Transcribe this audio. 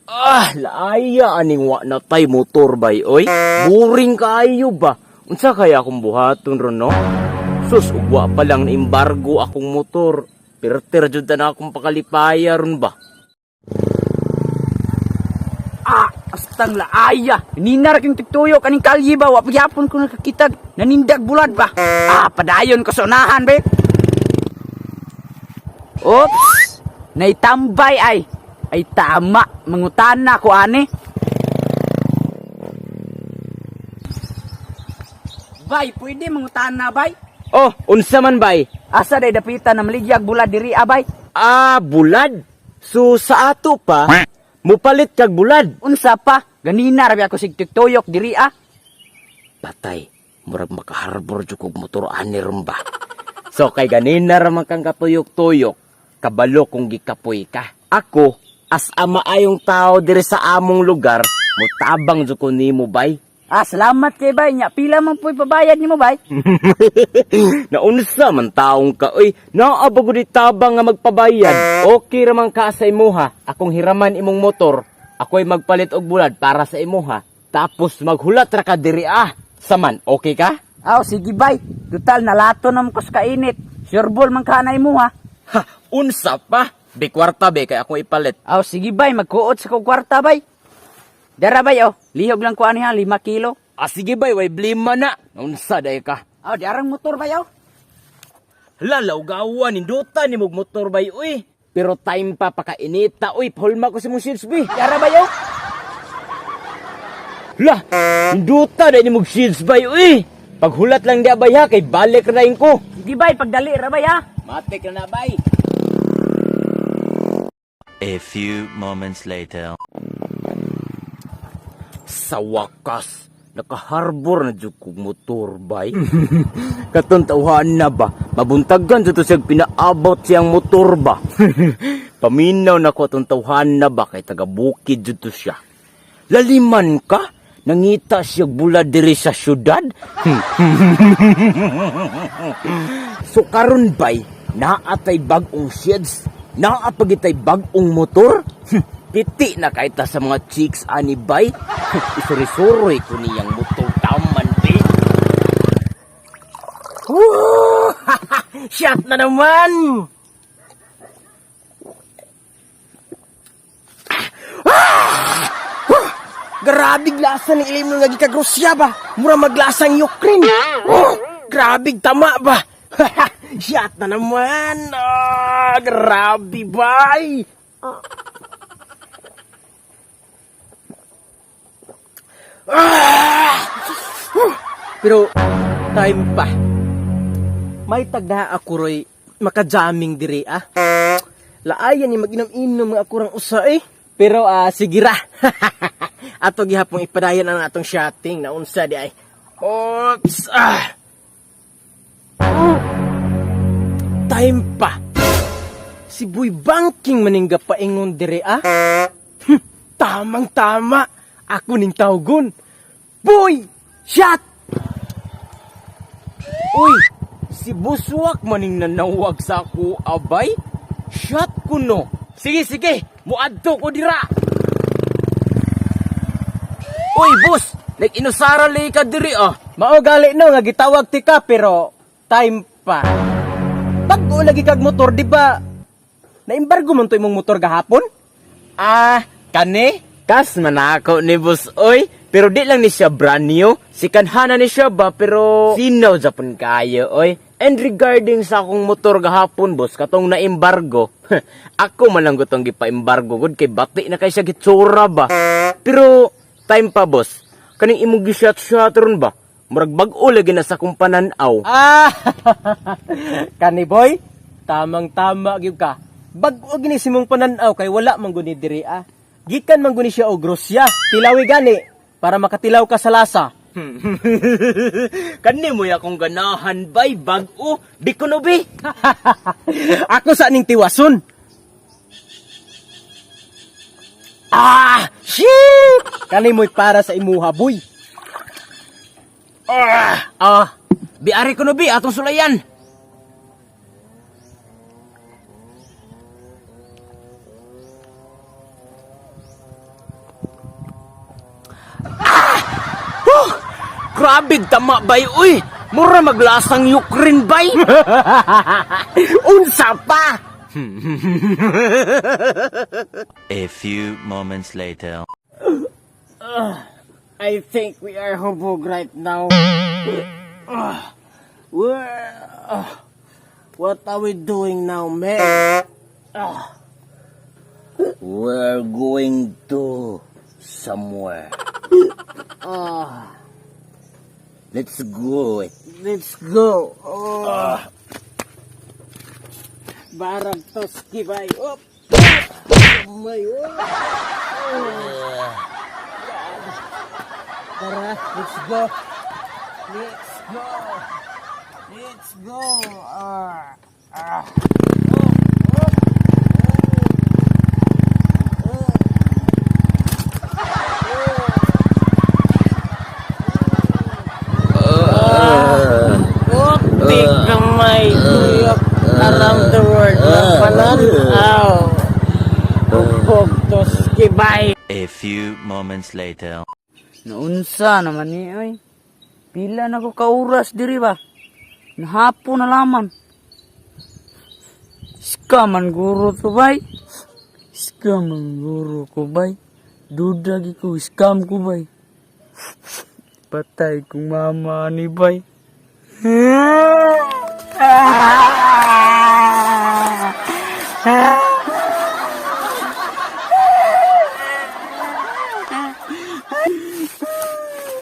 Ah, laaya aning wa na tay motor bay oy. Boring kaayo ba? Unsa kaya akong buhaton ron, no? Sus, ugwa pa lang na embargo akong motor. Perter jud na akong pakalipaya ron ba? Ah, astang laaya. Ninar king tigtuyo kaning kalye ba, wa pagyapon ko nakakitag. Nanindag bulad ba. Ah, padayon ko sa unahan be. Oops! Naitambay ay. Ay tama, mangutana ko ani. Bay, pwede mangutana bay? Oh, unsa man bay? Asa day dapitan na maligyag bulad diri abay? Ah, bulad. So sa ato pa, mupalit kag bulad. Unsa pa? Ganina rabi ako sig tigtuyok diri ah. Patay, murag makaharbor jud kog motor ani ron ba? So kay ganina ra man kang katuyok-tuyok, kabalo kung gikapoy ka. Ako, as a maayong tao diri sa among lugar, mutabang jud ko nimo bay. Ah, salamat kay bay nya. Pila man po'y pabayad nimo bay? Naunsa man taong ka, oy, naa ba gud tabang nga magpabayad? Okay ra man ka sa imuha, akong hiraman imong motor, ako'y magpalit og bulad para sa imuha. Tapos maghulat ra ka diri ah. Saman, okay ka? Aw, sige bay. Total nalato na mo ko sa kainit. Sureball man ka na imo ha. Ha, unsa pa? Be kwarta be kay akong ipalit. Aw, sige bay, magkuot sa kong kwarta bay. Dara bay oh, lihog lang ko ani ha, 5 kilo. Ah, sige bay, way blima na. Unsa day ka? Aw, di arang motor bay oh. Hala, lawgawan, ninduta ni mog motor bay, uy. Pero time pa pakainita, uy. Pahulma ko si mong shields, bay. Dara bay oh. Hala, ninduta day ni mog shields, bay, uy. Paghulat lang di abay ha, kay balik na ko. Sige bay, pagdali ra bay ha. Matik na na, bay. A few moments later. Sa wakas, nakaharbor na jud kog motor, bay. Katong tawhan na ba? Mabuntagan jud to siyang pinaabot siyang motor ba? Paminaw na ko atong tawhan na ba kay taga bukid jud to siya. Laliman ka? Nangita siya bulad diri sa syudad? So karon bay, naatay bag-ong sheds, naapagitay bag-ong motor. Piti na kayta sa mga chicks ani bay. Isuri-suroy ko niyang motor taman bay. Woo! Shot na naman! Grabe glasa ni ilim nga gikagrosya ba. Mura maglasang Ukraine. Oh, grabe tama ba. Shot na naman. Ah, grabe bay. Ah! Huh. Pero time pa. May tagda ako roy makajamming diri ah. Laayan ni mag-inom-inom nga ako rang usa eh. Pero sige ra. Ato gihapon ipadayon ang atong shotting na unsa di ay. Oops! Ah! Time pa. Si Boy Banking maningga paingon dire ah. Tamang tama. Ako ning tawgon. Boy! Shot! Uy, si Buswak maning nanawag sa ako, abay. Shot ko no. Sige, sige, muadto ko dira. Uy, boss, nag-inusara lay ka diri ah. Mao gali no nga gitawag ti ka pero time pa. Bag-o lagi kag motor di ba? Naembargo man to imong motor gahapon? Ah, kani? Kas manako ni boss, oy. Pero di lang ni siya brand new. Sikanhana ni siya ba, pero sinaw Japon kayo, oy. And regarding sa akong motor gahapon, boss, katong na-embargo, ako man lang gutong gipa-embargo gud kay bati na kay siya gitsura ba. Pero time pa, boss. Kaning imong gi-shot-shot ron ba? Murag bag-o lagi na sa akong pananaw. Ah! Kani boy, tamang tama gyud ka. Bag-o gini si mong pananaw kay wala man guni diri ah. Gikan man guni siya og grosya. Tilawi gani para makatilaw ka sa lasa. Kani mo akong ganahan bay bag-o. Di ko no bi. Ako sa ning tiwason. Ah! Shit! Kani mo'y para sa imuha, boy. Ah, ah. Biari ko no bi atong sulayan. Grabe tama bay uy. Mura maglasang Ukraine bay. Unsa pa? A few moments later. I think we are hubog right now. What are we doing now, man? We're going to somewhere. Let's go. Let's go. Oh. Barang toski bay. Oh. May oh. Tara, let's go. Let's go. Let's go. Ah. Ah. Oh, oh. Kamay tuyok around the world. Palan. Hubog toski bay. A few moments later. Naunsa naman ni oy. Pila na ko ka oras diri ba? Nahapon na laman. Scam man guro to bay. Scam man guro ko bay. Duda gi ko scam ko bay. Patay kong mama ni bay.